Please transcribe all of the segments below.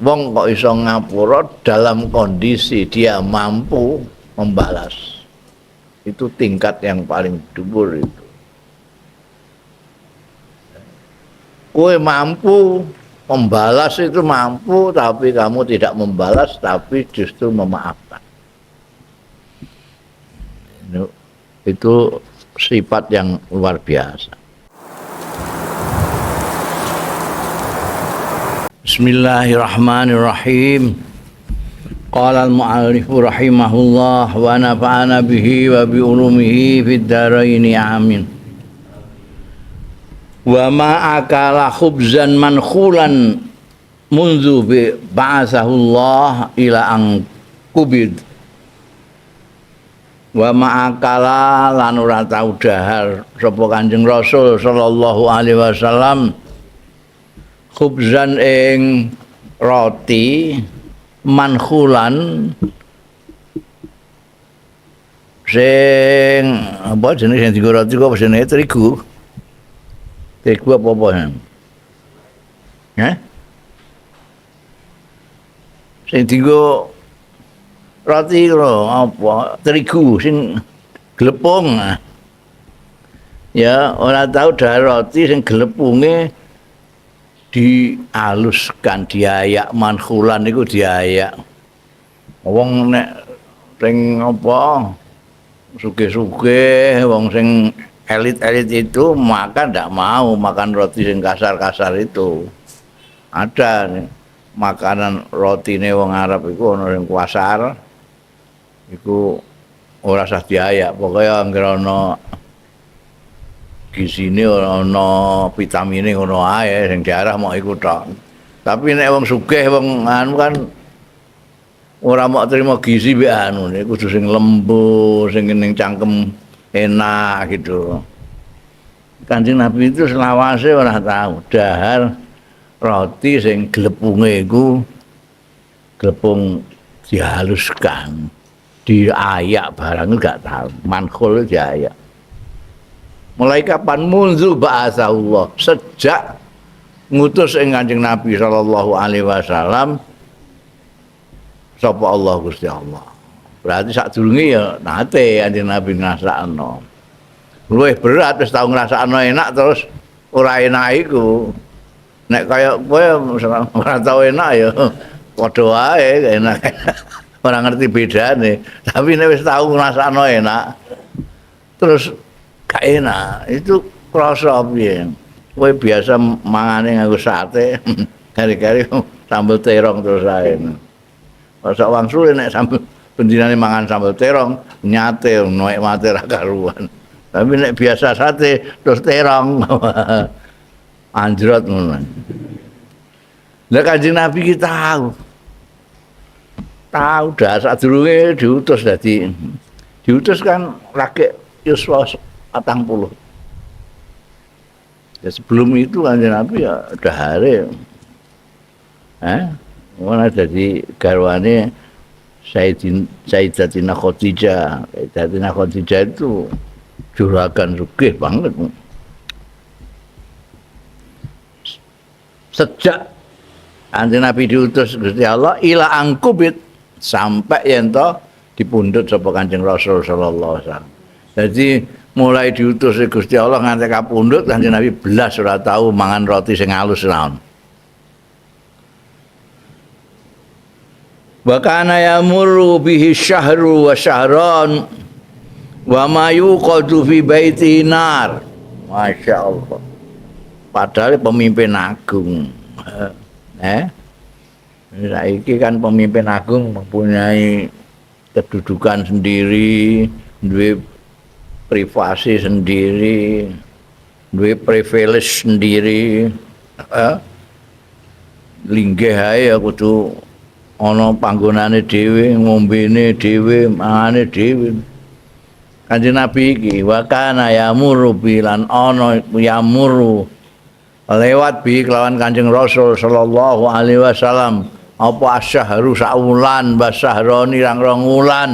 Wong kok iso ngapura dalam kondisi dia mampu membalas. Itu tingkat yang paling dhuwur itu. Kowe mampu membalas itu mampu, tapi kamu tidak membalas, tapi justru memaafkan. Itu sifat yang luar biasa. Bismillahirrahmanirrahim. Qala al-mu'allif rahimahullah wa nafa'ana bihi wa bi ulumihi fid dharain amin. Wa ma akala khubzan mankhulan munzu bi ba'athahu Allah ila an kubid. Wa ma akala lan ora tau dahar sapa Kanjeng Rasul sallallahu alaihi wasallam khubzan ing roti mankhulan sing apa jenenge sing dienggo roti kok jenenge terigu. Terigu apa-apa? Heh? Sing dienggo roti lho apa? Terigu sing glepung. Ya, ora tau dahar roti sing glepunge dialuskan, diayak, mankhulan iku diayak. Wong nek sing apa sugih-sugih, wong sing elit-elit itu makan ndak mau makan roti sing kasar-kasar itu. Ada nih, makanan rotine wong Arab iku ana sing kasar. Iku ora usah diayak, pokoke anggere ana gizine, ora ana vitamine ngono ae, sing diarah mok iku tok. Tapi nek wong sugih, wong anu kan ora mok trimo gizi mbek anu, nek kudu sing lembut, sing ning cangkem enak gitu. Kanjeng Nabi itu selawase ora tau dahar roti sing glepunge iku glepung dihaluskan, diayak barang itu gak tahu, mankhul diayak. Mulai kapan? Munzu ba'atsallah, sejak ngutus ing Kanjeng Nabi sallallahu alaihi wasallam sapa Allah Gusti Allah. Berarti sadurunge ya nate Kanjeng Nabi ngrasakno. Luwih berat wis tau ngrasakno enak terus ora enak iku. Nek kaya kowe ora tau enak ya padha wae enak. Ora ngerti bedane. Tapi nek wis tau ngrasakno enak terus gak enak, itu krasa piye. Kowe biasa mangane nganggo sate, kari-kari sambel terong terus ae. Masa wangsule nek sambel bendinane mangan sambel terong, nyate nikmate ra karuan. Tapi nek biasa sate terus terong, anjrot ngono. Lah Kanjeng Nabi ki tahu. Tahu dah sadurunge diutus dadi diutus kan lagi yuswa 40. Ya sebelum itu Kanjeng Nabi ya dahare. Ngono dadi garwane Sayyidatina Khadijah. Sayyidatina Khadijah itu juragan sugih banget. Sejak Kanjeng Nabi diutus Gusti Allah ila angkubit sampai yen to dipundhut sapa Kanjeng Rasul sallallahu alaihi wasallam. Jadi mulai diutus Gusti Allah nganti kapundhut Kanjeng Nabi blas ora tau mangan roti sing halus naon. Wa kana yamurru bihi syahru wa syahran wa ma yuqadu fi baiti nar. Masya Allah. Padahal pemimpin agung. Saiki kan pemimpin agung mempunyai kedudukan sendiri, duwe privasi sendiri, duwe privilege sendiri. Linggih ae ya kudu ana panggonane dhewe, ngombene dhewe, mangane dhewe. Kanjeng Nabi iki wa kana yamuru bilan ana yamuru lewat bi kelawan Kanjeng Rasul sallallahu alaihi wasallam apa asyhru saulan basahroni rang rong wulan.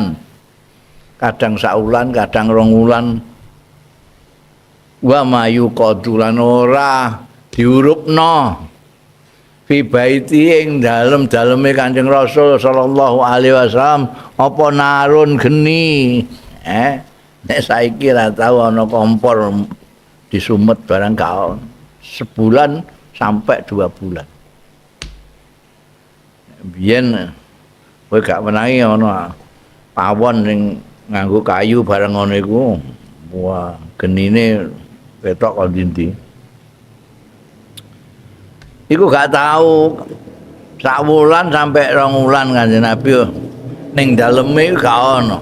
Kadang saulan, kadang rong wulan. Wa ma yuqadu lan ora diurupno Fi baiti ing dalem-daleme Kanjeng Rasul sallallahu alaihi wasallam apa narun geni. Nek saiki ra tau ana kompor disumet barang gak sebulan sampai 2 bulan. Biyen kowe gak menangi ana pawon sing nganggo kayu barang ngono iku. Wah, genine ketok kon ndi. Iku gak tahu sak wulan sampai 2 wulan Kanjeng Nabi ning daleme iku gak ono.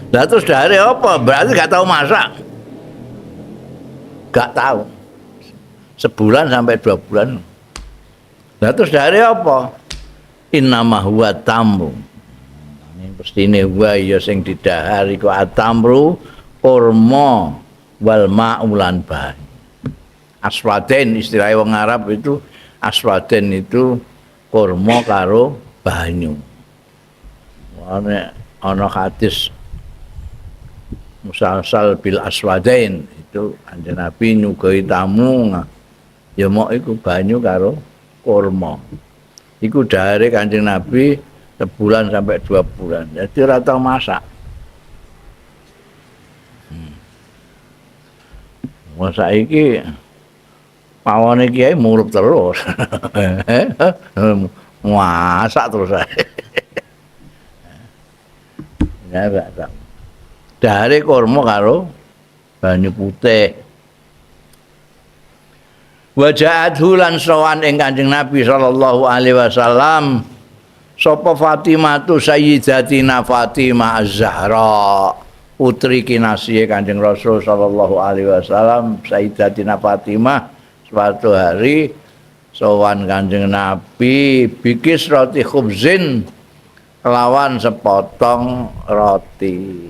Lah terus dari apa? Berarti gak tahu masak. Gak tahu. Sebulan sampai 2 bulan. Lah terus dari apa? Innama huwa tamru. Mestine huwa ya sing didahar iku atamru kurma wal ma'ulan banyu. Aswaden istilah wong Arab itu, aswaden itu kurma karo banyu. Ana ana hadis musalsal bil aswadain itu Kanjeng Nabi nyugoi tamu ya mok iku banyu karo kurma. Iku dahare Kanjeng Nabi sebulan sampai 2 bulan. Jadi ora tau masak. Wah saiki pawone kiai murup terus. Masak terus ae. Ya gak tau. Dahare kurma karo banyu putih. Waja'athu lan sowan ing Kanjeng Nabi sallallahu alaihi wasallam sapa Fatimah tu Sayyidatina Fatimah Az-Zahra, putri kinasihe Kanjeng Rasul sallallahu alaihi wasallam. Sayyidatina Fatimah suatu hari sowan Kanjeng Nabi bikis roti khubzin kelawan sepotong roti.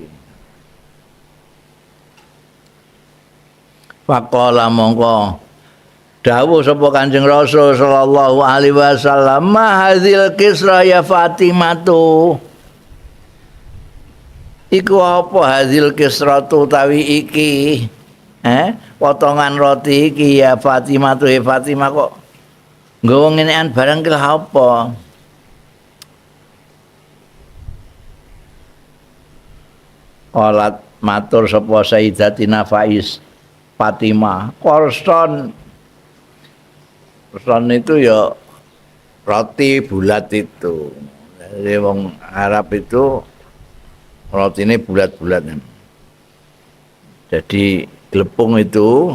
Faqala mongko dawuh sapa Kanjeng Rasul sallallahu alaihi wasallam, ma hadzil kisra ya Fatimatu. Iku apa hadzil kisratu utawi iki? Potongan roti iki ya Fatimatu, ya Fatimah kok nggawa ngenekan barang ki lha apa? Qalat matur sapa Sayyidatina Faiz Fatimah, korson. Korson itu ya roti bulat itu. Jadi wong Arab itu rotine bulat-bulat. Jadi glepung itu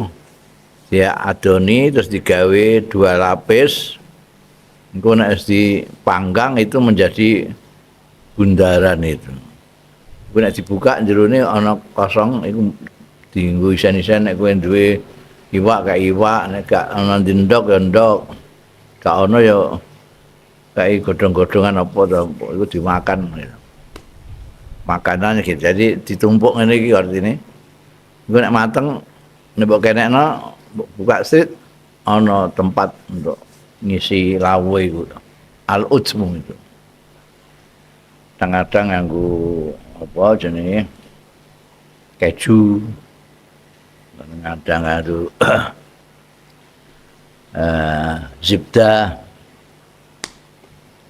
dia adoni terus digawe 2 lapis. Engko nek wis dipanggang itu menjadi bundaran itu. Engko nek dibuka jerone ana kosong iku dienggo isen-isen nek kowe duwe iwak kayak iwak, nek gak ana ndok ya ndok. Gak ana ya kayak godhong-godhongan apa to, iku dimakan. Makanannya gitu. Jadi ditumpuk ngene iki artine. Engko nek mateng nek mbok kenekno, mbok buka street ana tempat untuk ngisi lawe iku. Al-ujmu itu. Kadang-kadang nganggo apa jenenge? Keju. Kadang-kadang nganggo zibda,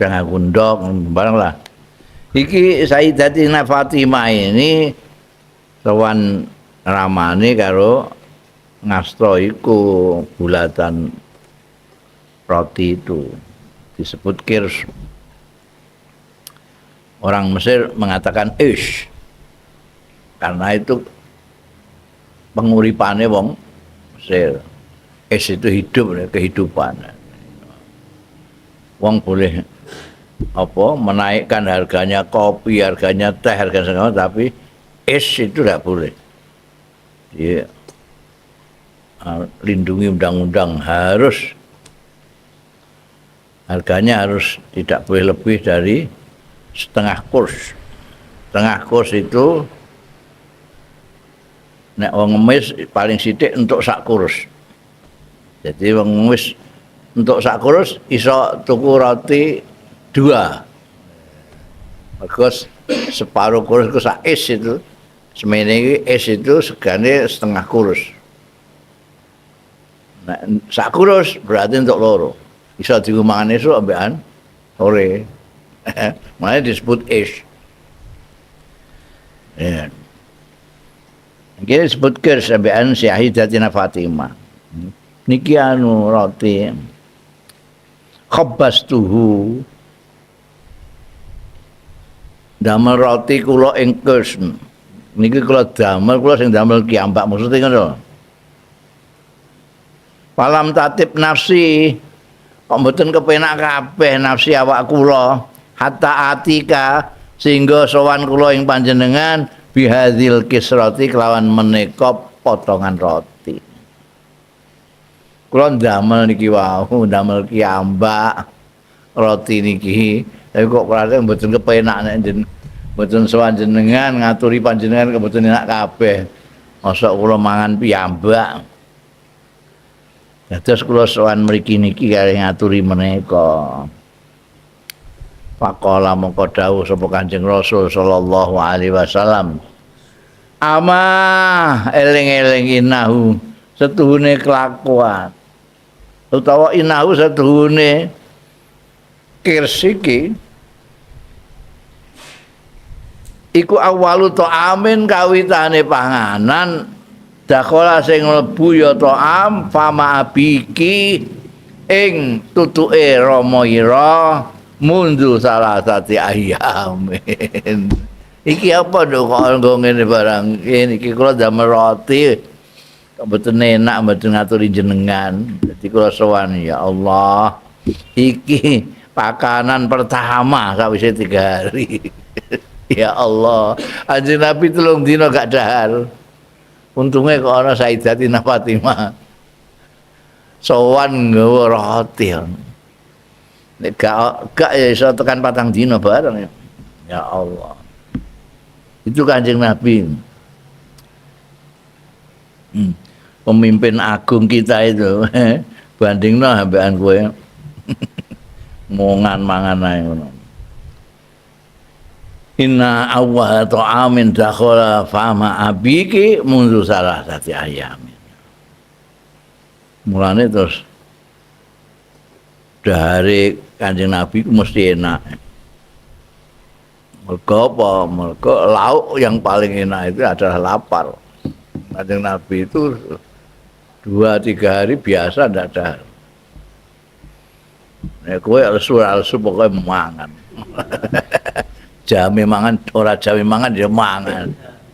nganggo ndok, barang lah. Iki Sayyidatina Fatimah ini sowan ramane karo ngasta iku bulatan roti itu disebut kirs. Orang Mesir mengatakan ish karena itu penguripane wong Mesir. Ish itu hidup, kehidupan. Wong boleh apa menaikkan harganya kopi, harganya teh, harganya segala, tapi es itu tidak boleh. Dia lindungi undang-undang, harus harganya harus tidak boleh lebih dari setengah kurs. Setengah kurs itu nek wong ngemis paling sithik untuk sak kurs. Jadi wong ngemis untuk sak kurs iso tuku roti 2. Mergo separuh kurs ku sak es itu. Semene iki es itu segane setengah kurs. Nek sak kurs berarti untuk loro. Iso dienggo mangan esuk ambekan sore. Makanya disebut is. Ya. Iki disebut kirs ambekan Sayyidatina Fatimah. Niki anu roti. Khabbastuhu. Damel roti kula ing kirs. Niki kula damel, kula sing damel kiambak maksude ngono. Falam tatib nafsi, kok mboten kepenak kabeh nafsi awak kula hatta atika sehingga sowan kula ing panjenengan bihadzil kisrati kelawan menika potongan roti. Kula ndamel niki wau, ndamel kiambak roti niki, tapi kok perasaan mboten kepenak nek mboten sowan jenengan ngaturi panjenengan mboten enak kabeh. Mosok kula mangan piyambak. Dados kula sowan mriki niki kare ngaturi menika. Faqala mongko dawuh sapa Kanjeng Rasul sallallahu alaihi wasallam. Ama eling-eling innahu setuhune kelakuan utawa innahu setuhune kirsiki iku awalu ta'amin kawitane panganan dakhala sing mlebu ya ta'am fama abiki ing tutuke rama ira mundu salasati ayamin. Iki apa nduk kok nggo ngene barang iki kula damel roti kok mboten enak mboten ngaturi jenengan. Dadi kula sowan ya Allah iki pakanan pertama sawise 3 hari. Ya Allah, Kanjeng Nabi 3 dina gak dahar. Untungnya kok ana Sayyidatina Fatimah sowan nggawa roti. Nek gak ya iso tekan 4 dina bareng ya. Ya Allah. Itu Kanjeng Nabi. Pemimpin agung kita itu. Bandingno ambekan kowe. Mongan mangan ae ngono. Inna awwala ta'amin dakhala fama abiki munzu salasati ayamin. Mulane terus dahare Kanjeng Nabi ku mesti enak. Mergo apa? Mergo lauk yang paling enak itu adalah lapar. Kanjeng Nabi itu 2-3 hari biasa ndak dahar. Nek kowe lesu-lesu pokoke mangan. Jame mangan ora jame mangan ya mangan.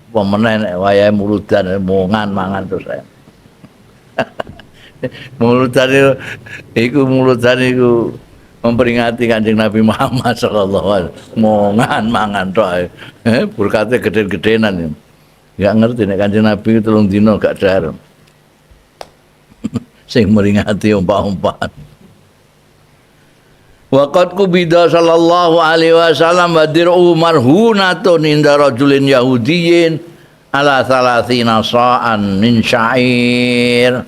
Apa meneh nek wayahe muludan mangan mangan terus saya. Muludan iku muludan iku memperingati Kanjeng Nabi Muhammad sallallahu alaihi wasallam. Mangan mangan tok. Berkate gede-gedenan. Enggak ngerti nek Kanjeng Nabi 3 dina gak dahar. Sing meringati ompak-ompakan. Waqad kubida sallallahu alaihi wasallam wa dir'u marhunatun inda rajulin yahudiyyin ala thalathina sa'an min sya'ir.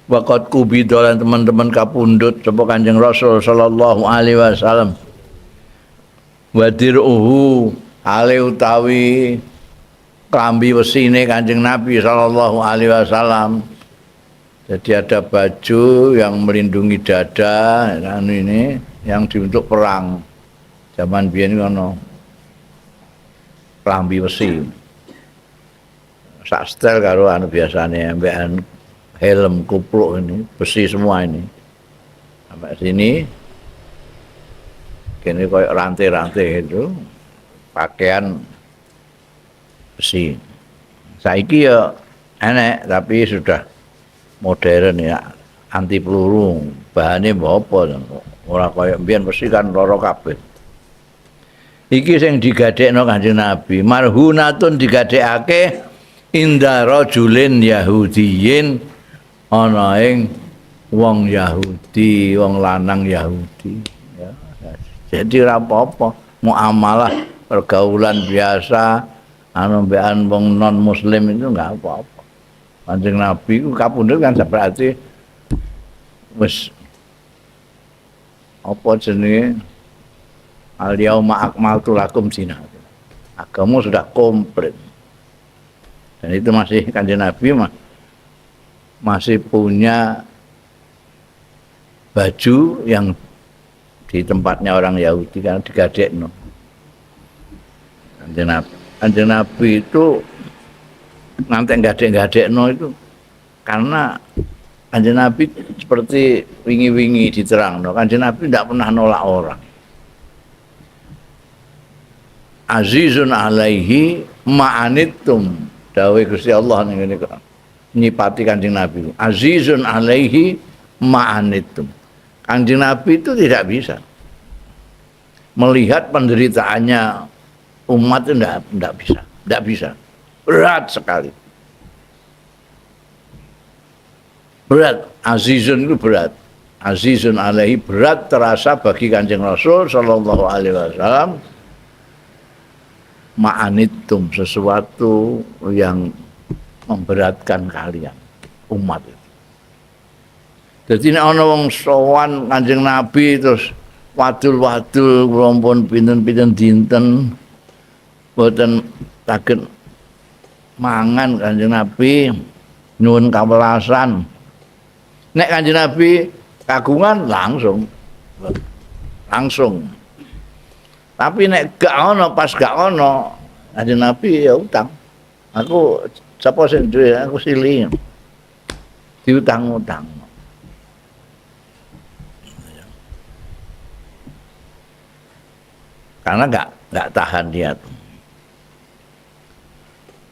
Waqad kubida lan teman-teman kapundhut sapa Kanjeng Rasul sallallahu alaihi wasallam wa dir'uhu ale utawi klambi wesine Kanjeng Nabi sallallahu alaihi wasallam. Jadi ada baju yang melindungi dada, anu ini yang diuntuk perang. Zaman biyen ngono. Klambi wesi. Sak setel karo anu biasane ambekan helm kupluk ini, besi semua ini. Sampai sini kene koyo rantai-rantai itu pakaian besi. Saiki ya enek tapi sudah modern ya, anti peluru, bahane mbok apa ora kaya mbiyen mesti kan lara kabeh. Iki sing digadhekno Kanjeng Nabi, marhunatun digadhekake inda rajulin yahudiyyin ana ing wong Yahudi, wong lanang Yahudi ya. Jadi ora apa-apa, muamalah pergaulan biasa anu mbekan wong non muslim itu enggak apa-apa. Kanjeng Nabi ku kapundhut kan berarti wis apa jenenge al yauma akmaltu lakum dinakum. Agama sudah komplit. Dan itu masih Kanjeng Nabi masih punya Baju yang di tempatnya orang Yahudi kan digadekno. Kanjeng Nabi itu ngantek gadek-gadekno itu karena Kanjeng Nabi seperti wingi-wingi diterangno. Kanjeng Nabi tidak pernah nolak orang. Azizun alaihi ma'anittum, dawuh Gusti Allah ning ngene kok nyipati Kanjeng Nabi. Azizun alaihi ma'anittum. Kanjeng Nabi itu tidak bisa melihat penderitaannya umat itu, enggak bisa, enggak bisa. Berat sekali. Berat, azizun itu berat. Azizun alaihi, berat terasa bagi Kanjeng Rasul sallallahu alaihi wasallam. Ma'anittum, sesuatu yang memberatkan kalian umat itu. Jadi nek ana wong sowan Kanjeng Nabi terus wadul-wadul kula pun pinten-pinten dinten mboten saged mangan Kanjeng Nabi, nyuwun kawelasan. Nek Kanjeng Nabi kagungan langsung. Langsung. Tapi nek gak ono, pas gak ono, Kanjeng Nabi ya utang. Aku sapa sing duwe, aku sili. Diutang-utang. Karena gak tahan dia.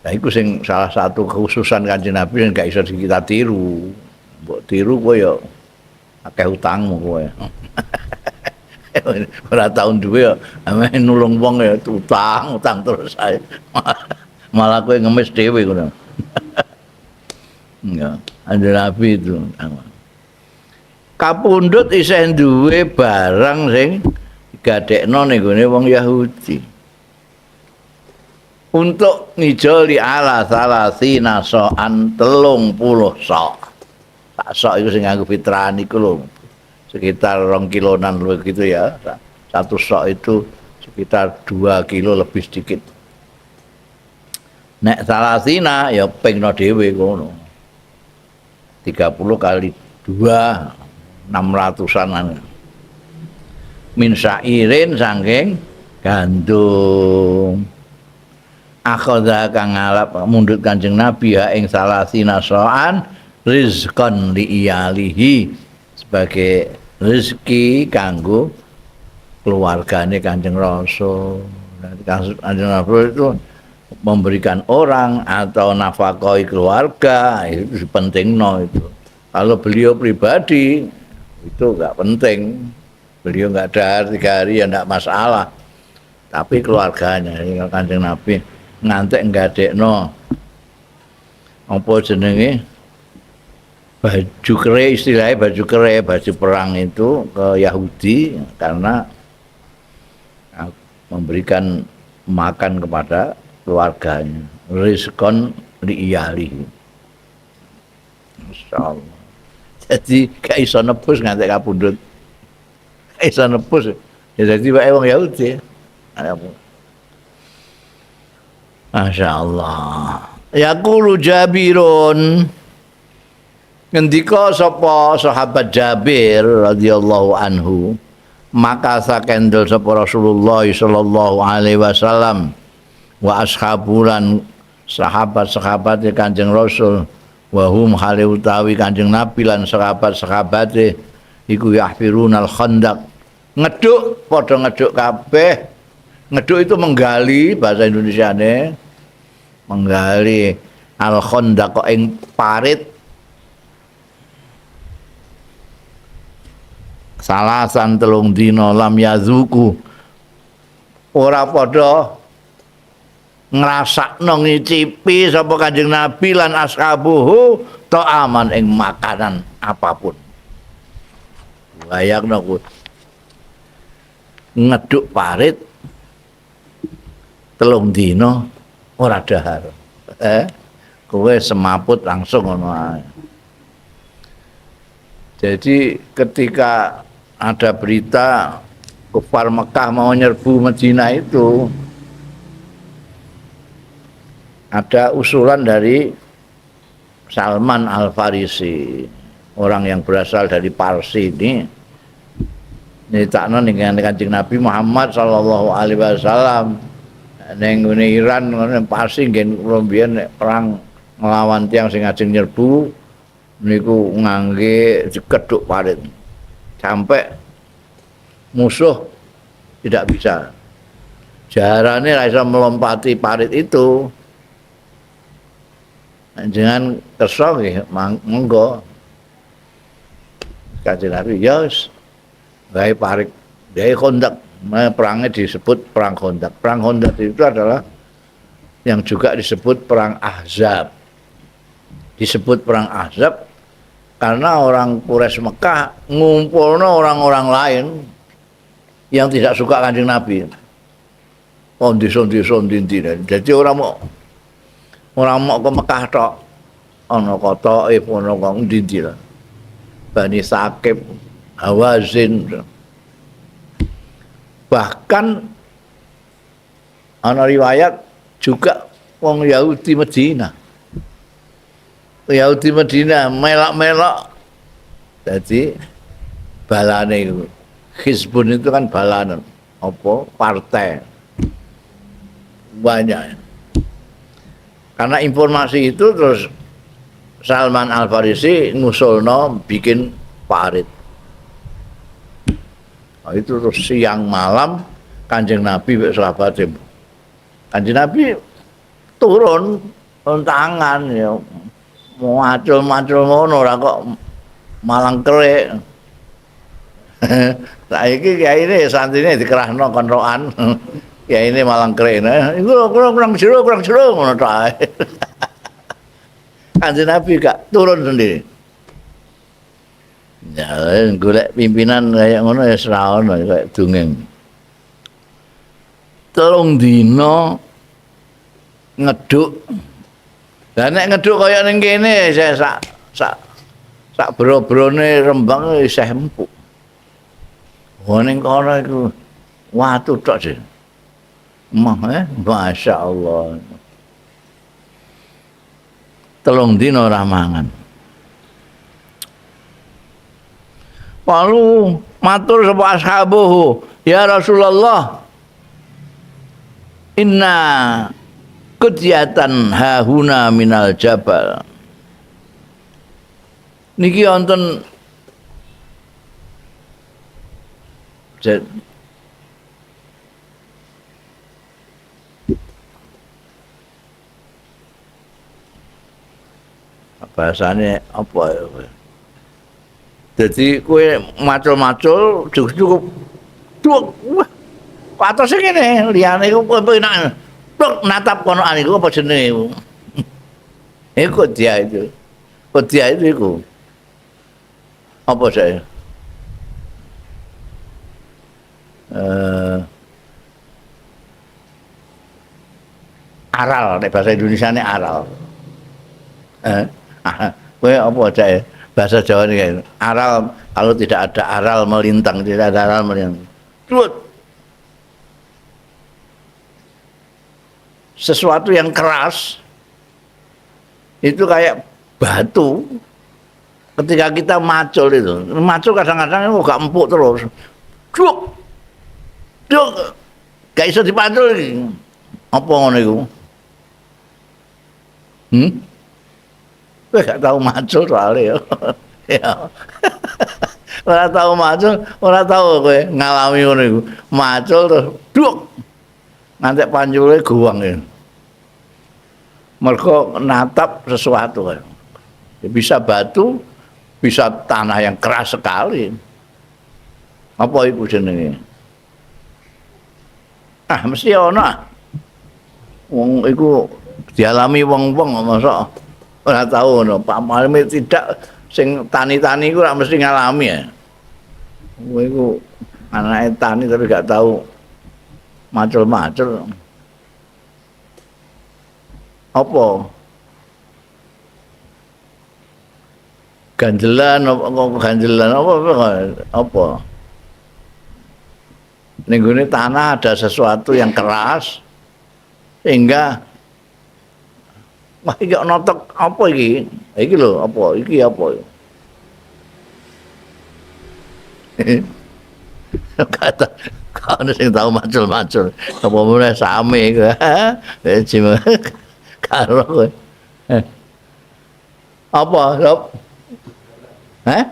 Nah, itu sing salah satu kekhususan Kanjeng Nabi yang gak iso kita tiru. Mbok tiru kowe ya akeh utangmu kowe. Ora tau duwe ya, ame nulung wong ya utang, utang terus ae. Malah kowe ngemis dhewe ngono. Ya, Kanjeng Nabi itu. Kapundhut isih duwe barang sing digadekno ning gone wong Yahudi. Untuk ngijoli ala salasina so'an 30 sok. Sak sok iku sing nganggo fitraan iku lho. Sekitar 2 kilonan lho gitu ya. Satu sok itu sekitar 2 kilo lebih sedikit. Nek salasina ya pingno dhewe ngono. 30 kali 2, 600-an. Min sairin saking gandum. Akhadha kang ngalap mundhut Kanjeng Nabi ya ing salasina so'an rizqan li iyalihi, sebagai rezeki kanggo keluargane Kanjeng Rasul. Kanjeng Rasul itu memberikan orang atau nafkahi keluarga itu pentingno itu. Kalau beliau pribadi itu enggak penting. Beliau enggak dahar 3 hari ya enggak masalah. Tapi keluarganya, ini Kanjeng Nabi ngantek nggadekno apa jenenge baju kere, istilahnya baju kere, baju perang itu ke Yahudi karena memberikan makan kepada keluarganya, rizkon li'iyalihi. Masyaallah. Jadi gak iso nebus ngantek kapundhut. Gak iso nebus. Ya jadi wae wong Yahudi. Masya Allah. Yaqulu Jabirun, ngendika sapa sahabat Jabir radhiyallahu anhu, maka sakendel sapa Rasulullah sallallahu alaihi wasallam wa ashabulan sahabat-sahabate Kanjeng Rasul, wa hum hale utawi Kanjeng Nabi lan sahabat-sahabate iku yahfirunal khandaq, ngeduk, padha ngeduk kabeh. Ngeduk itu menggali, bahasa Indonesiane menggali al khandaq ing parit salasan 3 dina lam yazuku, ora padha ngrasakno ngicipi sapa Kanjeng Nabi lan ashabuhu ta'aman ing makanan apapun. Bayangno ku ngeduk parit 3 dina ora dahar. Kowe semaput langsung ngono ae. Jadi ketika ada berita kufar Mekah mau nyerbu Madinah itu, ada usulan dari Salman Al-Farisi, orang yang berasal dari Parsi ini. Nyritakno ning Kanjeng Nabi Muhammad sallallahu alaihi wasallam ning ngene Iran ngono pasti ngen kula mbiyen nek perang nglawan tiyang sing ajeng nyerbu niku ngangge dikedhuk parit sampai musuh tidak bisa. Jarane ra iso melompati parit itu. Jenengan kersa nggih monggo. Kanjeng Nabi ya wis gawe parit, gawe Khandaq. Perangnya disebut perang Khandaq. Perang Khandaq itu adalah yang juga disebut perang Ahzab. Disebut perang Ahzab karena orang Quraisy Mekah ngumpulno orang-orang lain yang tidak suka Kanjeng Nabi. Oh, desa-desa ndi-ndi. Jadi orang mau ke Mekah tok. Ana kota, ana kok ndi-ndi lah. Bani Sakib, Hawazin. Bahkan ana riwayat juga wong Yahudi Medina. Yahudi Medina melok-melok. Jadi balane iku. Hizbun itu kan balanan, apa partai. Banyak. Karena informasi itu terus Salman Al-Farisi ngusulno bikin parit. Nah, itu terus siang malam Kanjeng Nabi mbek sahabate. Kanjeng Nabi turun tangan ya macul-macul ngono ora kok malang kerik. Saiki kiai ini santrine dikerahno konrokan. Kiai ini malang kerik. Iku kurang jero ngono tok ae. Kanjeng Nabi gak turun sendiri. Ya golek pimpinan kayak ngono ya ora ono kayak dongeng. 3 dina ngeduk. Lah nek ngeduk kaya ning kene isih sak bro-brone Rembang isih empuk. Wah ning kono iku watu tok sih. Mah Masya Allah. 3 dina ora mangan. Lalu matur sapa ashabuhu, ya Rasulullah, inna kudyatan hahuna minal jabal. Niki wonten bahasane apa ya? Jadi kowe macul-macul cukup cukup wah patose ngene liyane iku kowe enak tok natap konoan iku apa jenenge iku. Iku dia itu. Dia itu iku. Apa saya? Aral nek bahasa Indonesiane aral. Kowe apa cak bahasa Jawa ini aral, kalau tidak ada aral melintang, tidak ada aral melintang. Sesuatu yang keras itu kayak batu. Ketika kita macul itu, macul kadang-kadang itu gak empuk terus. Duk, duk, gak iso dipacul iki. Apa ngono iku? Kowe gak tau macul soalnya ya. Ya. Ora tau macul, ora tau kowe ngalami ngono iku. Macul terus duk. Ngantek pancule guwang ya. Mergo natap sesuatu kan. Bisa batu, bisa tanah yang keras sekali. Apa iku jenenge? Ah mesti ana. Wong iku dialami wong-wong mosok ora tau ngono. Pak Malmi tidak sing tani-tani iku ora mesti ngalami ya. Kowe iku anake tani tapi gak tau macul-macul. Apa? Ganjelan apa kok ganjelan apa apa? Ning gone tanah ada sesuatu yang keras sehingga wah iki notok apa iki? Iki lho apa? Iki apa? Kata ana sing tau macul-macul. Apa meneh same iku. Karo kowe. Apa, Sob? Hah?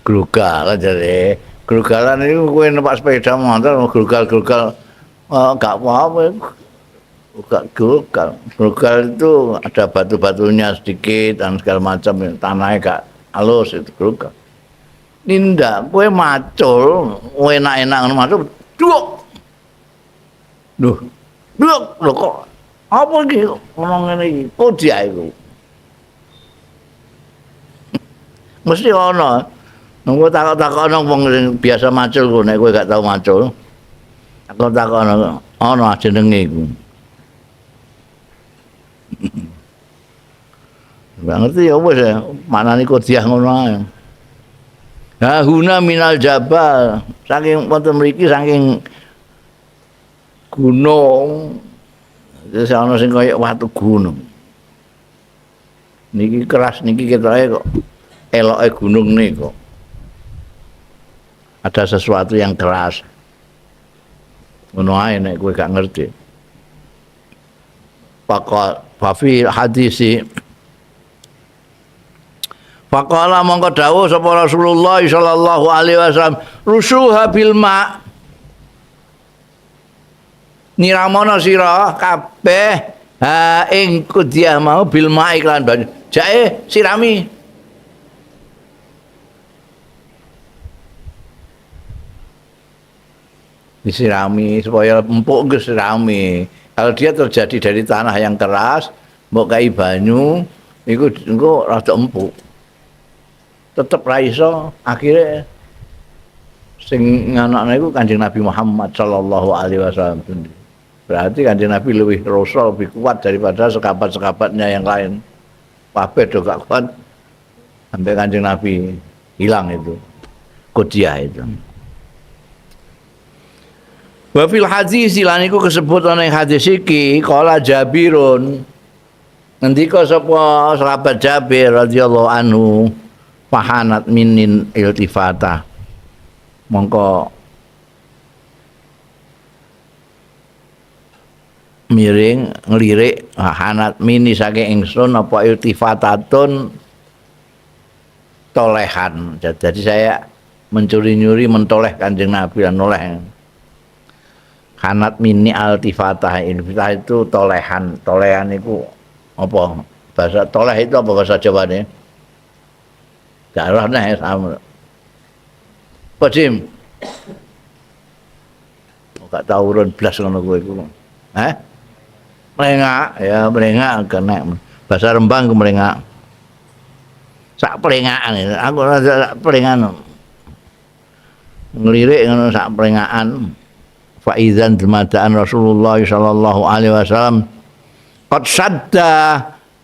Grugalan jare. Grugalan iku kowe numpak sepeda motor grugal-grugal gak apa-apa. Gak grugal. Grugal itu ada batu-batunya sedikit dan segala macam, tanahnya gak halus itu grugal. Nindak kowe macul, enak-enak ngono macul, duok. Duh. Duok lho kok apa iki ngomong ngene iki? Kok dia iku? Mesti ana. Nunggu takok-takokno wong sing biasa macul ku nek kowe gak tau macul. Takok-takokno ana jenenge iku. Gak ngerti ya wis ya, maknane kodiah ngono ae. Huna minal jabal, saking wonten mriki saking gunung. Terus ana sing kaya watu gunung. Niki keras niki ketoke kok eloke gunung niku. Ada sesuatu yang keras. Ngono ae nek kowe gak ngerti. Faqal fa fi hadisi faqala mongko dawuh sapa Rasulullah sallallahu alaihi wasallam rusuha bil ma niramono sira kabeh ha ing kudiah mau bil ma iklan banyu jae sirami disirami supaya empuk geus sirami. Kalau dia terjadi dari tanah yang keras mbok kai banyu iku engko rada empuk. Tetep ra iso akhire sing nganakne iku Kanjeng Nabi Muhammad sallallahu alaihi wasallam. Berarti Kanjeng Nabi lebih rasa, lebih kuat daripada sekabat-sekabatnya yang lain. Kabeh do gak kuat sampai Kanjeng Nabi hilang itu. Kodiah itu. Wa fil hadis lan iku kesebut ana ing hadis iki qala Jabirun ngendika sapa sahabat Jabir radhiyallahu anhu fahanat minin iltifata mongko miring ngelirik hanat mini saking ingsun apa iltifatatun tolehan. Jadi saya mencuri-nyuri mentoleh Kanjeng Nabi dan noleh. Hanat mini altifatah, iltifatah itu tolehan. Tolehan itu apa? Bahasa toleh itu apa bahasa Jawane? Darah nih sama. Apa Jim? Gak tau urun blas ngono kowe iku. Hah? Melengak, ya melengak kena. Bahasa Rembang ku melengak. Sak pelengakan aku ora sak pelengan. Ngelirik ngono sak pelengakan. Fa idzan dumadaan Rasulullah sallallahu alaihi wasallam qad sadda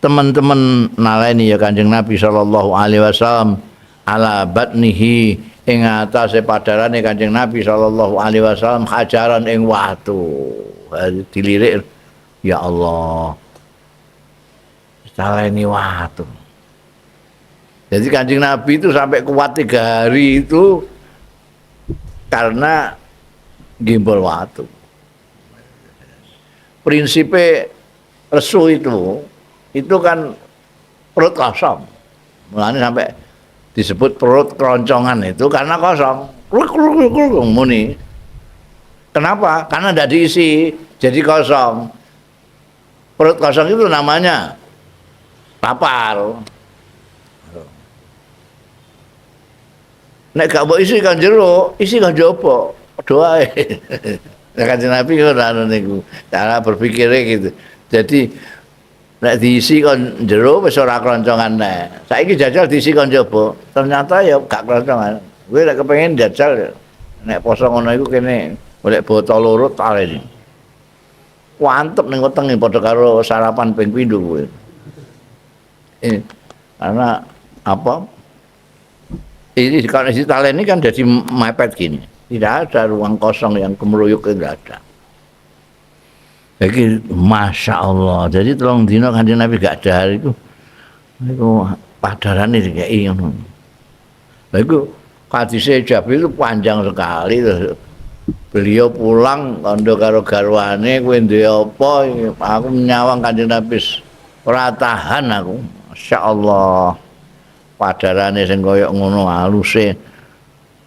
teman-teman naleni ya Kanjeng Nabi sallallahu alaihi wasallam ala batnihi ing atase padarane Kanjeng Nabi sallallahu alaihi wasallam hajaran ing watu. Dilirik ya Allah. Taleni watu. Jadi Kanjeng Nabi itu sampai kuat 3 hari itu karena gimbal watu. Prinsipe resu itu kan perut kosong. Mulane sampai disebut perut keroncongan itu karena kosong. Kruk kruk kruk muni. Kenapa? Karena tidak diisi, jadi kosong. Perut kosong itu namanya lapar. Nek gak mbok isi kan jero, isi kan jopo. Doa. Nek Kanjeng Nabi ora ngono niku. Cara berpikirnya gitu. Jadi nek diisi kon jero wis ora kroncongan neh. Saiki jajal diisi kon jaba, ternyata ya gak kroncongan. Kowe nek kepengin jajal nek poso ngono iku kene golek botol loro taleni. Wantep ning wetenge padha karo sarapan ping pindho kowe. Karena apa? Ini kalau isi talen ini kan jadi mepet gini. Tidak ada ruang kosong yang kemeruyuk, tidak ada. Jadi Masya Allah. Jadi tolong dino Kanjeng Nabi gak ada hari itu. Itu padarane dikai ngono. Lha iku Hadise Jabir itu panjang sekali. Beliau pulang kandha karo garwane, kowe duwe apa? Aku nyawang Kanjeng Nabi ora tahan aku. Masyaallah. Padarane sing kaya ngono aluse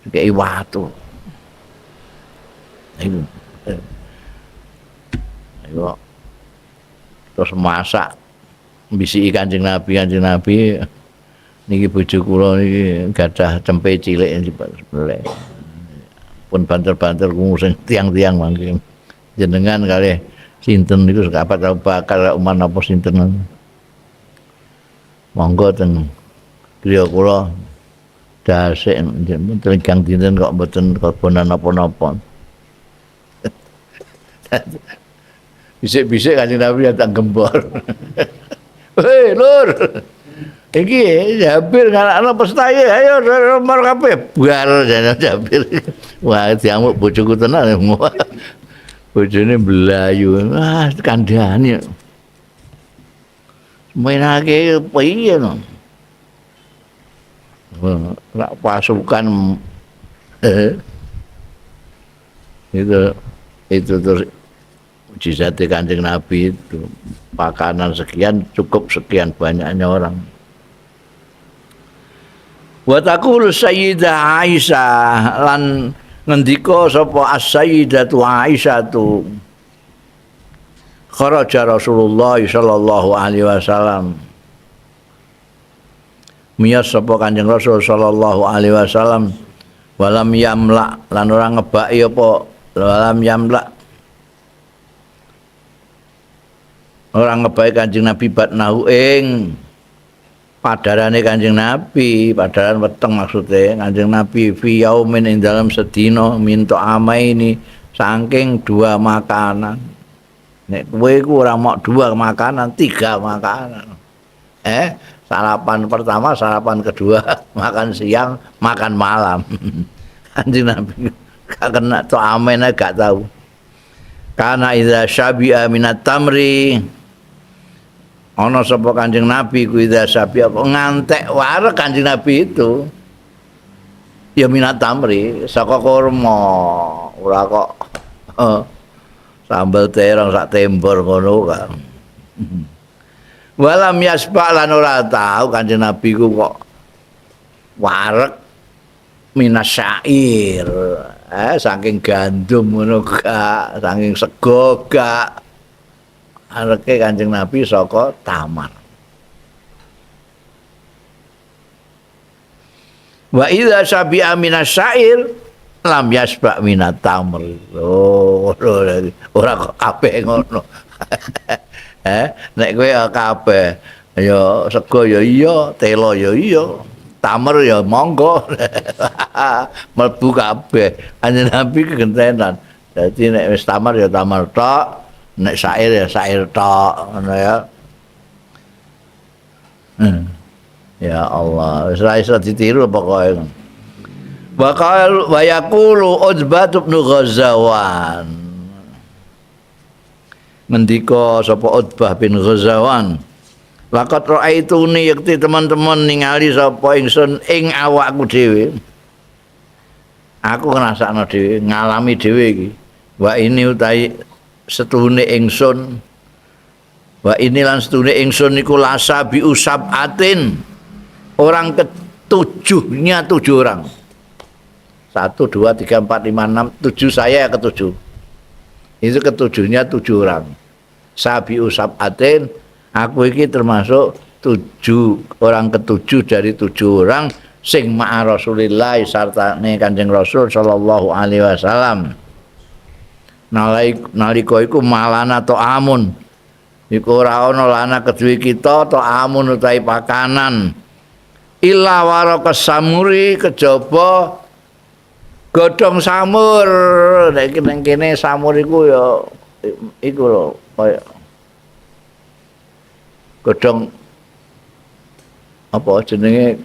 dikeki watu. Iku. Iku. Terus masak mbisiki Kanjeng Nabi, Kanjeng Nabi niki bojo kula niki gadah cempe cilik sebelah. Pun banter-banter krungu sing tiang-tiang mangke. Jenengan kalih sinten niku sekapat Abu Bakar Umar napa sinten. Monggo teng griya kula dasik tenggang dinten kok mboten korbanan napa-napa. Bisik-bisik Kanjeng Nabi tak gembor. Hei lur. Iki Jabir ngalakno pesta iki, ayo nomor kabeh bar jane Jabir. Wah, diamuk bojoku tenan. Bojone mlayu. Wah, kandhane. Menake piye no? Rak pasukan itu terus mujizat Kanjeng Nabi itu, makanan sekian cukup sekian banyaknya orang. Wa taqulu Sayyidah Aisyah lan ngendika sapa As-Sayyidatu Aisyah tu kharaja Rasulullah sallallahu alaihi wasallam miyos sapa Kanjeng Rasul sallallahu alaihi wasallam walam yamla lan ora ngebaki apa walam yamla ora ngebaki Kanjeng Nabi batnahu ing padarane Kanjeng Nabi, padaran weteng maksudnya Kanjeng Nabi fi yaumin ing dalam sedina minta amaini saking dua makanan. Nek kowe iku ora mok dua makanan, tiga makanan. Sarapan pertama, sarapan kedua, makan siang, makan malam. Kanjeng Nabi gak kena to amene gak tahu. Karena idza syabi'a minat tamri ana sapa Kanjeng Nabi ku idza syabi'a kok ngantek wareg Kanjeng Nabi itu ya minat tamri saka kurma ora kok sambel terong sak tembor ngono kan. Walam yasba lan ora tau Kanjeng Nabi ku kok wareg minasyair saking gandum ngono gak, saking sego gak. Areke Kanjeng Nabi saka tamar. Wa idza sabi'a minasyair lam yasba minat tamr. Oh, ora kok kabeh ngono. Nek kowe kabeh ya sego ya iya, telo ya iya, tamer ya monggo. Mlebu kabeh. Kanjeng Nabi kegentenan. Dadi nek wis tamar ya tamar tok, nek sair ya sair tok ngono ya. Ya Allah, wis ra iso ditiru pokoke. Wa qal wa yaqulu Utbah bin Ghazawan. Ngendika sapa Utbah bin Ghazawan, laqad ra'aituni yakti teman-teman ningali sapa ingsun ing awakku dhewe. Aku ngrasakno dhewe, ngalami dhewe iki. Wa ini utahi setuhune ingsun. Wa ini lan setuhune ingsun iku lasabi usabatin. Orang ketujuhnya 7 orang. 1 2 3 4 5 6 7, saya ketujuh. Itu ketujuhnya 7 orang. Sabi usabatin, aku iki termasuk 7 orang ketujuh dari 7 orang sing ma'a Rasulillah sartane Kanjeng Rasul sallallahu alaihi wasallam. Nalika iku malana to amun. Iku ora ana lana keduwe kita to amun utawi pakanan. Illa waraka samuri kejaba godhong samur. Nek iki nang kene samur iku ya iku lho kaya godhong apa jenenge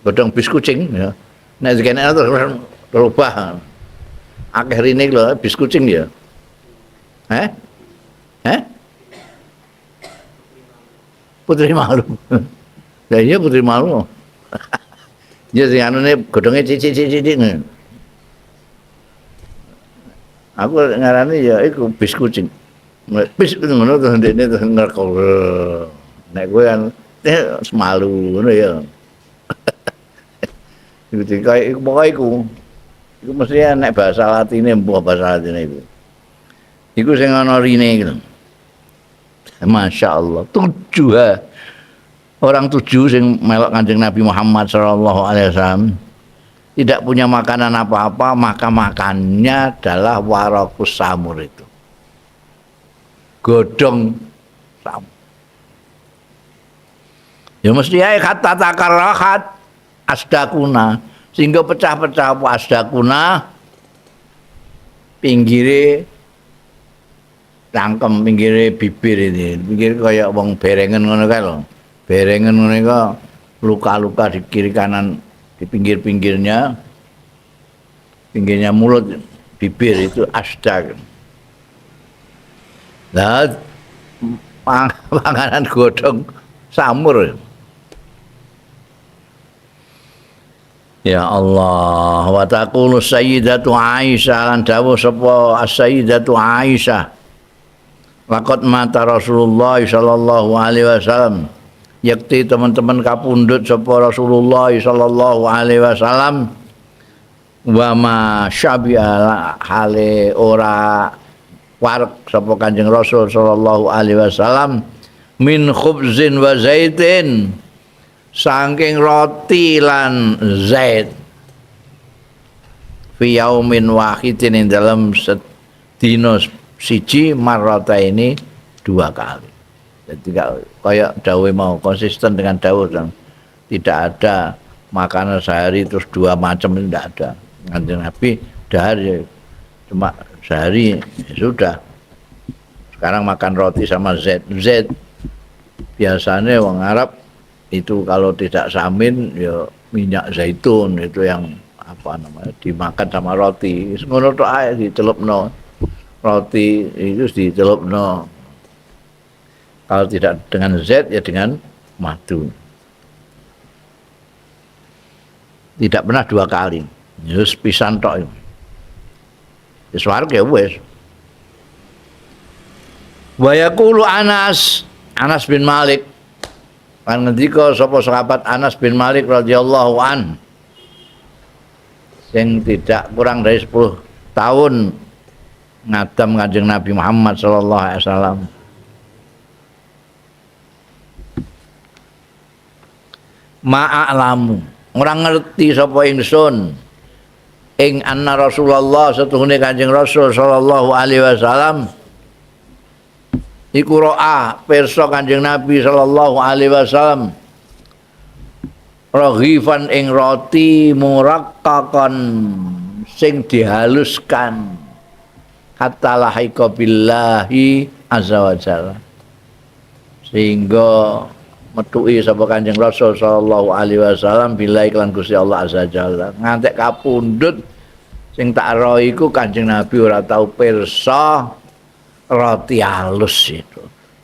godhong bis kucing ya. Nek dikene terus berubah. Akeh rine lho bis kucing ya. Putri malu. Lah iya putri malu. Ya sing anune godhonge cicik-cicik ngono. Aku ngarani ya iku bis kucing. Bis ngono terus ndekne terus ngerkol. Nek kowe kan semalu ngono ya. Iku kaya pokoke iku. Iku mesti nek bahasa Latine mbuh bahasa Latine iku. Iku sing ana rine iki lho. Masya Allah, 7 orang 7 sing melok Kanjeng Nabi Muhammad sallallahu alaihi wasallam tidak punya makanan apa-apa, maka makannya adalah warakus samur itu. Godhong samur. Ya mesti ae kata takarahat asdakuna, sehingga pecah-pecah apa asdakuna pinggire cangkem, pinggire bibir ini, pinggir kaya wong berengen ngono kae lho. Berengen ngono iku luka-luka di kiri kanan, di pinggir-pinggirnya, pinggirnya mulut, bibir itu asdak. Lah panganan godhong samur. Ya Allah, wa taqulu sayyidatu Aisyah lan dawuh sapa as-sayyidatu Aisyah. Laqad mata Rasulullah sallallahu alaihi wasallam. Yakti teman-teman kapundhut sapa Rasulullah sallallahu alaihi wasallam wa ma syabi'a hale ora warek sapa Kanjeng Rasul sallallahu alaihi wasallam min khubzin wa zaitin saking roti lan zait fi yaumin wahidin ing dalem sedina siji marrata ini 2 kali. Jadi kayak dawuh mau konsisten dengan dawuh, tidak ada makanan sehari terus 2 macam, tidak ada. Kanjeng Nabi dahar ya, cuma sehari ya sudah. Sekarang makan roti sama zait. Zait biasanya wong Arab itu kalau tidak samin ya minyak zaitun itu yang apa namanya dimakan sama roti. Ngono tok ae dicelupno. Roti itu dicelupno. Kalau tidak dengan zait ya dengan madu. Tidak pernah 2 kali. Wis pisan tok. Wis wareg ya wis. Wa yaqulu Anas, Anas bin Malik. Kan ngendika sapa sahabat Anas bin Malik radhiyallahu an. Sing tidak kurang dari 10 tahun ngadam Kanjeng Nabi Muhammad sallallahu alaihi wasallam. Ma'alamu, ora ngerti sapa ingsun ing anna Rasulullah setuhune Kanjeng Rasul sallallahu alaihi wasallam iku ro'a pirsa Kanjeng Nabi sallallahu alaihi wasallam raghifan ing roti muraqqaqan sing dihaluskan hatta lahiqa billahi azza wa jalla sehingga metuki sapa Kanjeng Rasul sallallahu alaihi wasallam billahi lan Gusti Allah azza jalla ngantek kapundhut sing tak ro iku Kanjeng Nabi ora tau pirsa roti halus itu,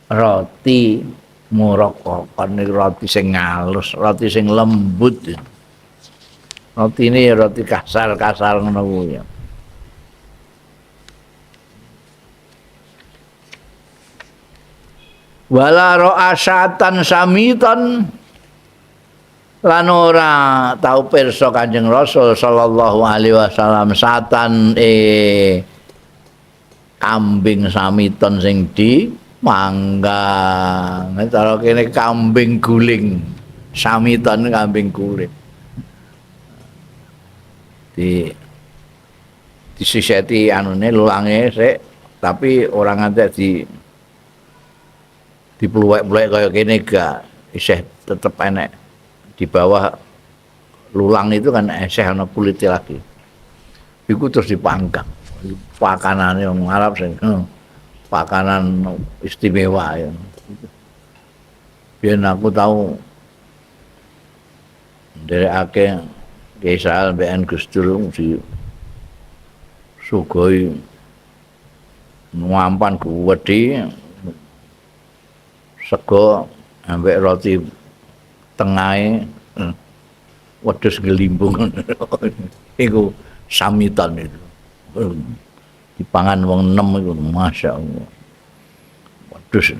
roti muraqqaqan, roti sing halus, roti sing lembut. Roti ini roti kasar-kasar ngono kuwi. Wala ra'a syatan samitan lan ora tau pirsa Kanjeng Rasul sallallahu alaihi wasallam satan kambing samiton sing di manggang. Cara kene kambing guling, samiton kambing guling. Di disiseti anune lulange sik, tapi ora ngantek di dipluwek-pluwek kaya kene gak, isih tetep enek di bawah lulang itu kan isih ana kulite lagi. Iku terus dipanggang. Pakanane wong Arab sing pakanan istimewa ya. Biyen aku tau nderekake Kiai Sahal mbek Gus Dur di sugoi nampan gedhe sego ambek roti tengahe Wedhus ngelimbung. Iku samitan itu. Dipangan wong 6 iku masyaallah. Wedhus.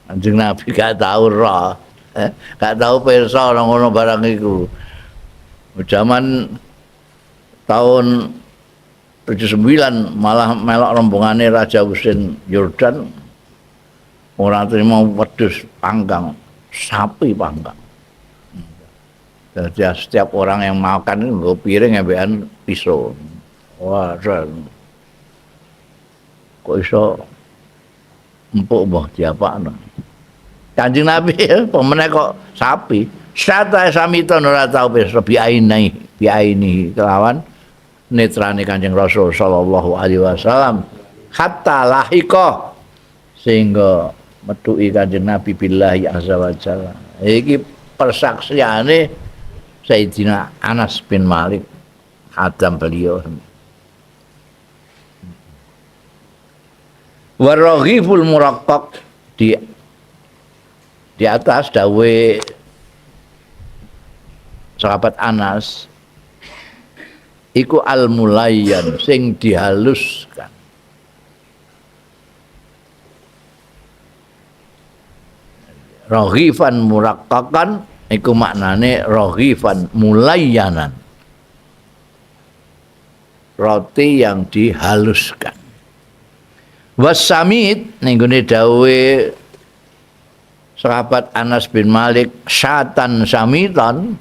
Kanjeng Nabi gak tau roh, gak tau pirsa ngono barang iku. Zaman tahun 79 malah melok rombongane Raja Husein Yordan ora terima wedhus panggang, sapi panggang. Jadi setiap orang yang makan itu nggo piring ambekan pisau. Wah, kok iso empuk mbah diapakno. Kanjeng Nabi pemene kok sapi. Sata samiton ora tau pirsa biaini, biaini kelawan netrane Kanjeng Rasul sallallahu alaihi wasallam hatta lahiqa sehingga metuki Kanjeng Nabi billahi azza wa jalla. Iki persaksiane Sayyidina Anas bin Malik khadam beliau. Waraghiful muraqqaq di atas dawe sahabat Anas iku al-mulayyan sing dihaluskan. Raghifan muraqqaqan iku maknane raghifan mulayyanan, roti yang dihaluskan. Wasamit ning gone dawuhe sahabat Anas bin Malik syatan samitan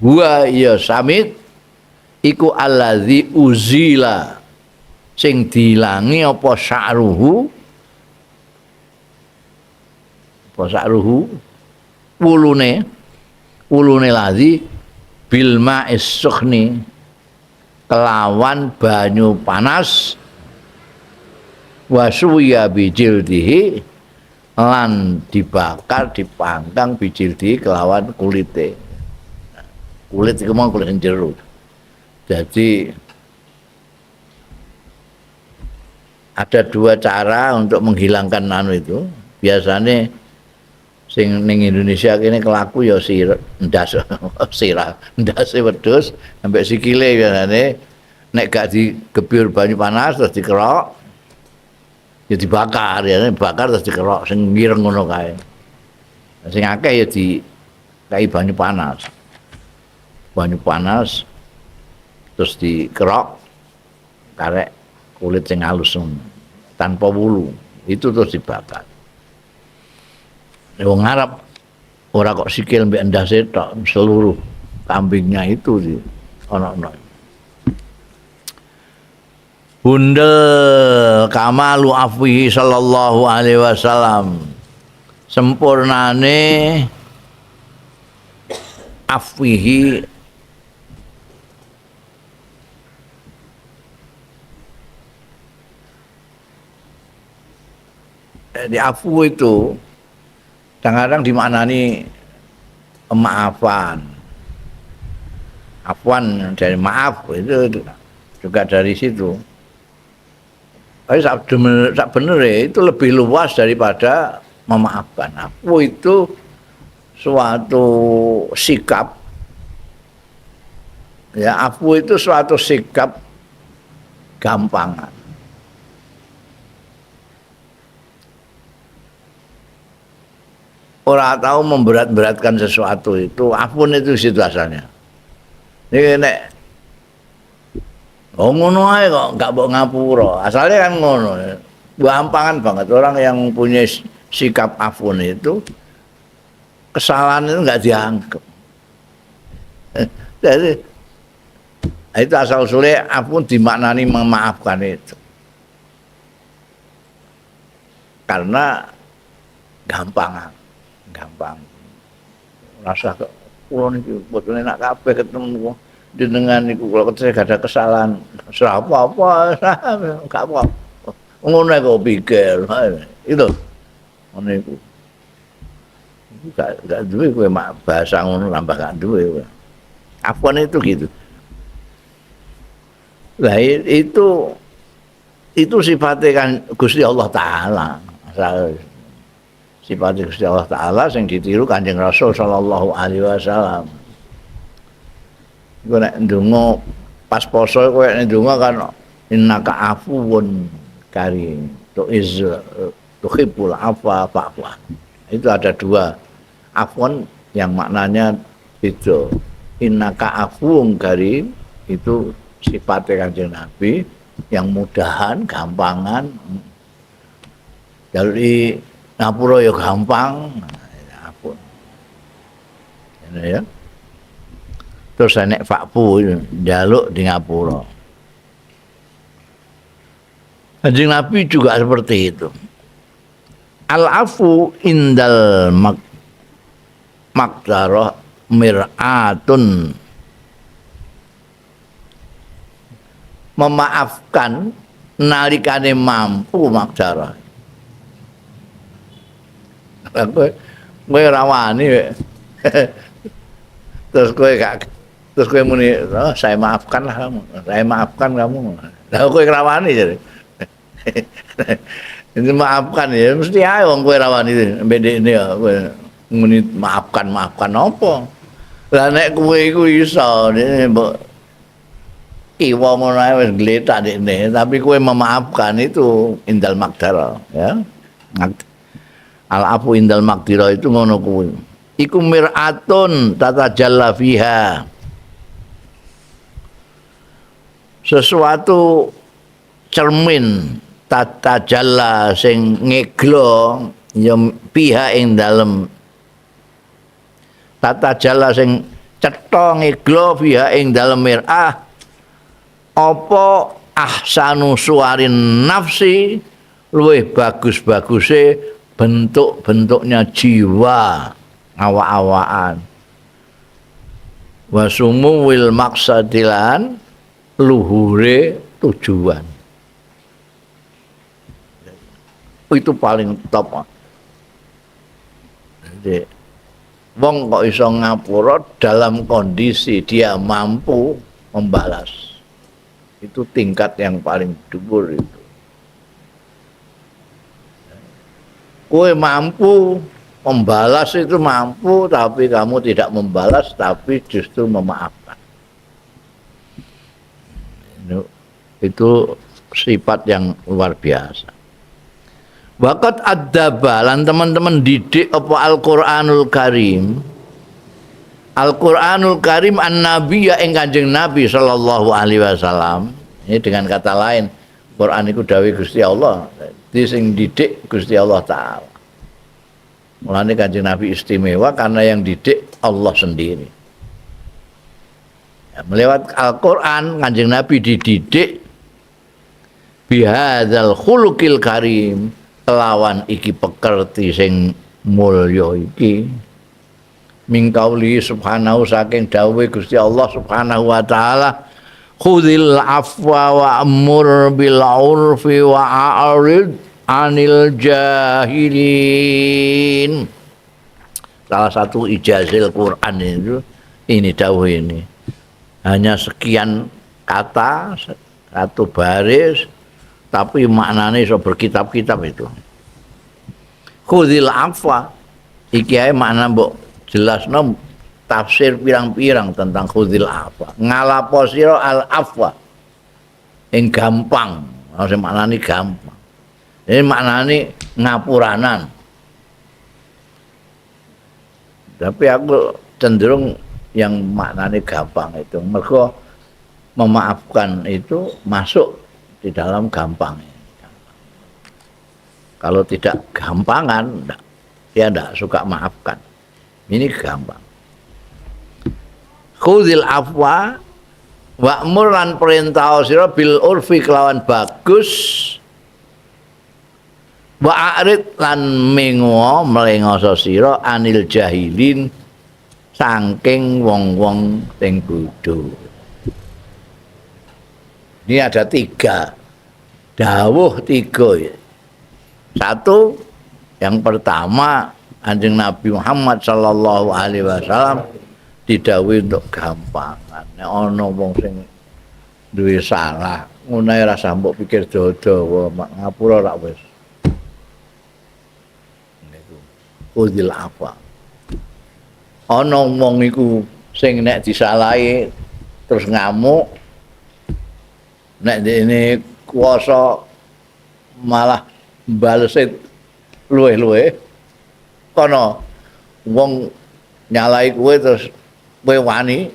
huwa ya samit iku allazi uzila sing dilangi apa sa'ruhu, apa sa'ruhu wulune, wulune lazi bil ma'is sukhni kelawan banyu panas wasuya bijildihi lan dibakar dipanggang bijildihi kelawan kulite. Kulit iku mau kulit jero. Jadi ada dua cara untuk menghilangkan anu itu. Biasanya sing ning Indonesia kene kelaku ya sir ndas sirah ndase wedhus sampai sikile biasane nek gak digebyur banyu panas terus dikerok ya dibakar ya, dibakar terus dikerok sing ngireng ngono kae. Sing akeh ya dikai banyu panas. Banyu panas terus dikerok karek kulit sing halus tanpa wulu itu terus dibakar. Wong Arab ora kok sikil mbek endase tok, seluruh kambingnya itu di ono-ono. Bundel kamalu afwihi sallallahu alaihi wasallam, sempurnane afwihi di afu itu kadang-kadang dimaknani pemaafan, afwan dari maaf itu juga dari situ. Tapi sak bener itu lebih luas daripada memaafkan. Afu itu suatu sikap, ya, afu itu suatu sikap gampangan. Orang tahu memberat-beratkan sesuatu itu, afun itu situ asalnya. Ini nek oh ngono ae kok gak mbok ngapura. Asalnya kan ngono. Gampangan banget orang yang punya sikap afun itu kesalahan itu nggak dianggap. Jadi itu asal usulnya afun dimaknani memaafkan itu. Karena gampangan. Gampang. Rasa kula niki mboten enak kabeh ketemu jenengan niku kula saya gak ada kesalahan. Apa-apa, gak apa. Ngono kok pikir. Itu. Ngono iku. Iku gak duwe kowe mak bahasa ngono tambah gak duwe kowe. Afwan itu gitu. Lah itu sifatnya kan Gusti Allah Ta'ala. Sifat Gusti Allah Ta'ala sing ditiru Kanjeng Rasul sallallahu alaihi wasallam. Iku nek ndonga pas poso kowe nek ndonga kan innaka afuwun karim tuiz tuhibbul afwa fa'fu. Itu ada dua afwan yang maknanya itu. Innaka afuwun karim itu sifatnya Kanjeng Nabi yang mudahan, gampangan. Dari ngapura ya gampang. Ampun. Ya. Terus nek fakfu njaluk di ngapura. Kanjeng Nabi juga seperti itu. Al-afu indal makdarah mir'atun. Memaafkan nalikane mampu makdarah. Kowe ora wani. Terus kowe gak, terus kowe muni, oh, saya maafkan lah kamu, saya maafkan kamu. Lah kowe ora wani jare. Ini maafkan ya, mesti ae wong kowe ora wani mbedekne ya kowe muni maafkan, maafkan apa? Lah nek kowe iku iso mbok kiwa ngono ae wis gletak dekne, tapi kowe memaafkan itu indal makdara ya. Al-afu indal makdira itu ngono kuwi. Iku mir'atun tatajalla fiha. Sesuatu cermin tatajalla sing ngeglo ya piha ing dalem. Tatajalla sing cetha ngeglo fiha ing dalem mir'ah. Apa ahsanu suwarin nafsi, luwih bagus-baguse bentuk-bentuknya jiwa awak-awakan. Wasumu wil maksadilan luhure tujuan. Itu paling top. Jadi wong kok iso ngapura dalam kondisi dia mampu membalas. Itu tingkat yang paling dhuwur itu. Kowe mampu membalas itu mampu, tapi kamu tidak membalas, tapi justru memaafkan. Itu sifat yang luar biasa. Waqad adzaba lan teman-teman didik apa Al-Qur'anul Karim. Al-Qur'anul Karim an-nabiyya ing Kanjeng Nabi sallallahu alaihi wasallam. Ini dengan kata lain, Quran iku dawuh Gusti Allah. Di sing didik Gusti Allah Ta'ala. Mulane Kanjeng Nabi istimewa karena yang didik Allah sendiri. Ya, melewat Al-Quran Kanjeng Nabi dididik bihadzal khuluqil karim, kelawan iki pekerti sing mulya iki. Mingkauli subhanahu saking dawuhe Gusti Allah Subhanahu wa taala, khudil afwa wa'mur bil urfi wa'arid anil jahilin. Salah satu ijazil Quran itu ini dawuh ini. Hanya sekian kata, satu baris, tapi maknanya iso berkitab-kitab itu. Khudil afwa iki ae makna mbok jelasno tafsir pirang-pirang tentang khudil afwa. Ngalapo sira al afwa ing gampang, sing maknane gampang. Ini maknane ngapuranan. Tapi aku cenderung yang maknane gampang itu. Mergo memaafkan itu masuk di dalam gampang. Kalau tidak gampangan, dia ndak suka maafkan. Ini gampang. Khudil afwa wa'mur lan perintah sira bil urfi kelawan bagus, wa'arid lan mengo mlengoso sira anil jahilin saking wong-wong sing bodho. Ini ada tiga dawuh, tiga. Satu, yang pertama Kanjeng Nabi Muhammad sallallahu alaihi wasallam didhawuhi untuk gampangan. Nek ana wong sing duwe salah, ngono ae rasa mbok pikir dawa-dawa, mak ngapura rak wis. Niku. Khudil afwa. Ana wong iku sing nek disalahi terus ngamuk, nek ini kuasa malah balese luweh-luweh. Kono wong nyalahi kowe terus kowe wani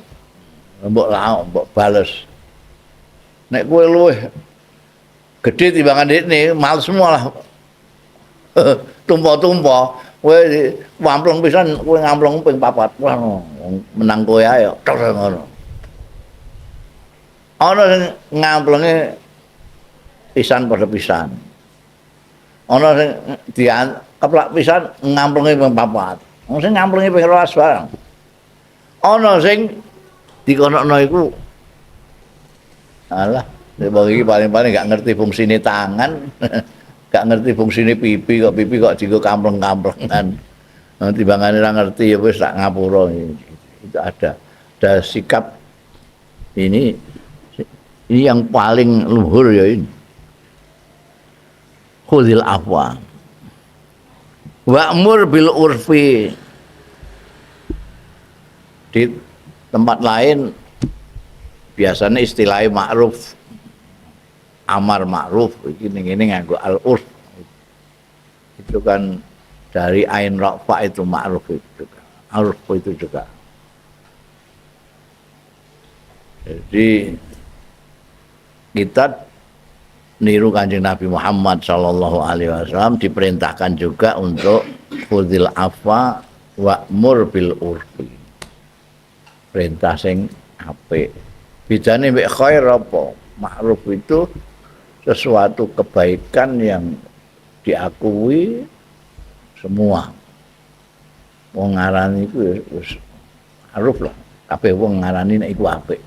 mbok laok, mbok bales. Nek kowe luweh gedhe timbangan dekne, males semua lah. Tumpa-tumpa kowe wampleng pisan, kowe ngampleng ping 4. Wah, menang kowe ae terus ngono. Ana sing ngamplenge pisan padha pisan. Ana sing keplak pisan ngamplenge ping 4. Ana sing ngamplenge ping 12 barang. Ana sing dikonokno iku alah, wong iki paling-paling gak ngerti fungsine tangan, gak ngerti fungsine pipi kok dienggo kampleng-kamplengan. Timbangane ora ngerti ya wis tak ngapura. Itu ada sikap ini yang paling luhur ya ini. Khudil afwa. Wa'mur bil urfi. Di tempat lain biasanya istilahnya ma'ruf, amar ma'ruf, iki ning ngene nganggo al urf. Itu kan dari ain rafa itu ma'ruf itu juga. Urf itu juga. Jadi kita niru Kanjeng Nabi Muhammad sallallahu alaihi wasallam diperintahkan juga untuk khudil afwa wa'mur bil urfi. Perintah sing apik. Bedane mek khair apa? Ma'ruf itu sesuatu kebaikan yang diakui semua. Wong ngarani iku wis ma'ruf lah. Kabeh wong ngarani nek iku apik.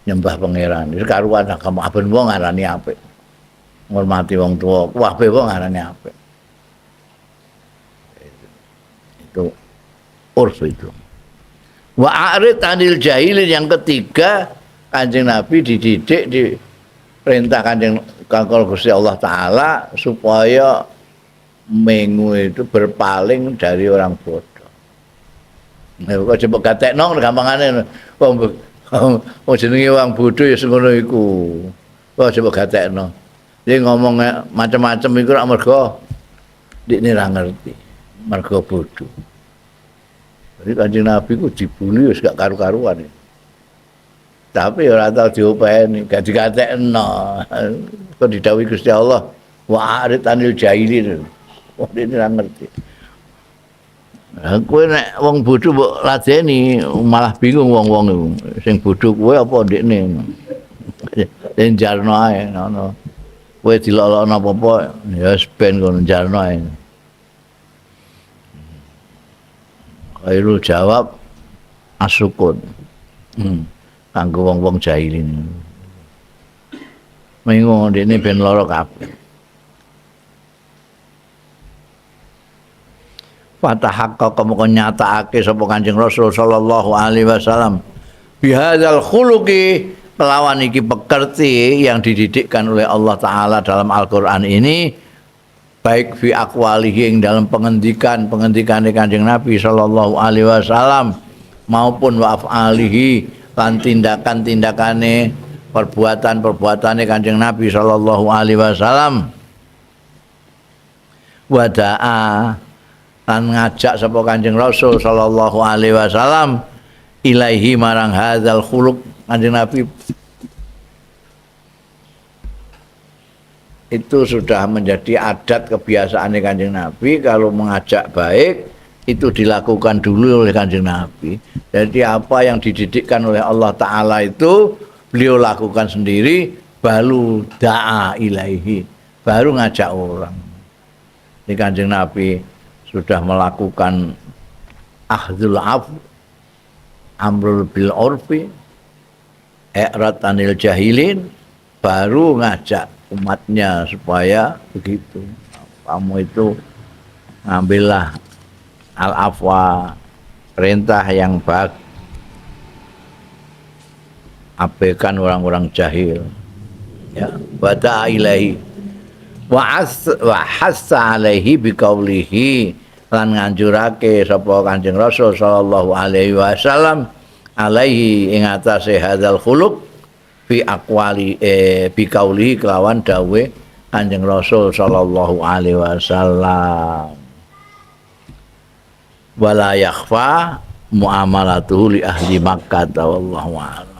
Nyembah pangeran, wis karuan agama aben wong ngarani apik. Ngurmati wong tuwa, kabeh wong ngarani apik. Itu urf itu. Wa a'rid anil jahilin, yang ketiga Kanjeng Nabi dididik di perintah Kanjeng Kangkol Gusti Allah Ta'ala supaya mengu itu berpaling dari orang bodoh. Nah, kok coba gatekno gampangane wong jenenge wong bodoh ya sing ngono iku. Kok coba gatekno. Dia ngomong macam-macam iku rak mergo ndekne ra ngerti, mergo bodoh. Jadi Kanjeng Nabi ku dibuli wis gak karu-karuan. Tapi ora tau diopeni, gak digatekno. Kok didhawuhi Gusti Allah, wa a'rid anil jahilin. Wong dene ora ngerti. Lah kowe nek wong bodho mbok ladeni malah bingung wong-wong iku. Sing bodho kowe apa ndekne? Sing jarno ae ngono. Kowe dilolokno apa-apa ya wis ben kono jarno ae. Khairul jawab asukun. Kanggo wong-wong jahilin. Mengo ndekne ben lara kabeh. Fatahaqqa moko nyatakake sapa Kanjeng Rasul sallallahu alaihi wasallam bihadzal khuluqi kelawan iki pekerti yang dididikkan oleh Allah Ta'ala dalam Al-Qur'an ini, baik fi aqwalihi ing dalam pengendikan-pengendikane Kanjeng Nabi sallallahu alaihi wasallam maupun wa af'alihi lan tindakan-tindakane perbuatan-perbuatane Kanjeng Nabi sallallahu alaihi wasallam. Wada'a lan ngajak sapa Kanjeng Rasul sallallahu alaihi wasallam ilaihi marang hadzal khuluq. Kanjeng Nabi itu sudah menjadi adat kebiasaan Kanjeng Nabi kalau mengajak baik itu dilakukan dulu oleh Kanjeng Nabi. Jadi apa yang dididikkan oleh Allah Ta'ala itu beliau lakukan sendiri, baru da'a ilaihi, baru ngajak orang. Jadi Kanjeng Nabi sudah melakukan akhdul af, amrul bil urfi, i'rad anil jahilin, baru ngajak umatnya supaya begitu. Kamu itu ngambillah al-afwa, perintah yang baik, abaikan orang-orang jahil. Ya, bada'a ilahi. Wa hassa alaihi biqaulihi, lan nganjurake sapa Kanjeng Rasul sallallahu alaihi wasallam alaihi ing atase hadzal khuluq fi aqwali biqaulihi kelawan dawuhe Kanjeng Rasul sallallahu alaihi wasallam, wala yakhfa muamalatuhu li ahli Makkah, wallahu a'lam.